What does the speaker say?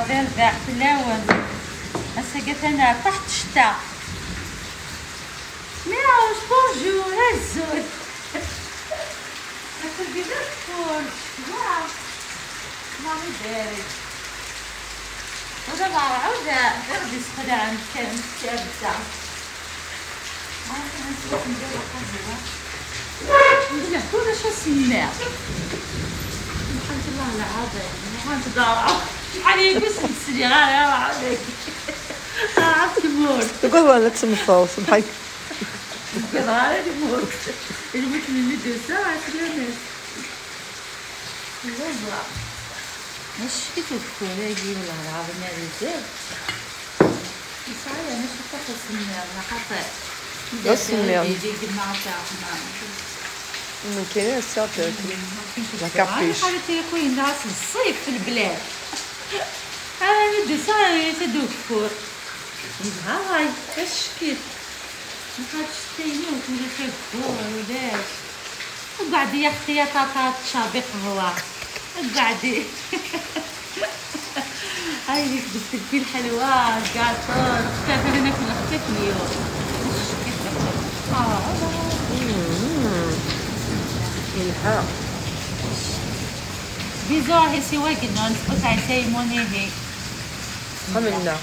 غير الباع في اللاون هسا انا تحت الشتاء ميراوش بونجور هزول هسا كذا ما هي داري ودابا عاود غير يسخن عند كان الشابة ندير كل شي سماع الحمد لله العظيم الحمد لله شحال يقص نسري غير عاودك عرفت الموت تقول ولا تسمفاو سبحانك غير الموت الموت من مدوسة عسلامة والله ماشي تدخل والله العظيم يا رجال صحيح ماشي تاخذ سمير خاطر كاين الساعة لا كابيش حالتي كوين ناس الصيف في البلاد انا ندي صاير تدوكفور هاي اش كيف ما خاطش تيني وتولي تدوكفور ولاش وقعدي يا اختي يا طاطا تشابي قهوة قعدي هاي ليك جبت الحلوى الكاطور اختي انا ناكل اختك اليوم الها بيزو هي سوا قلنا نسقط على سيموني هي خمنا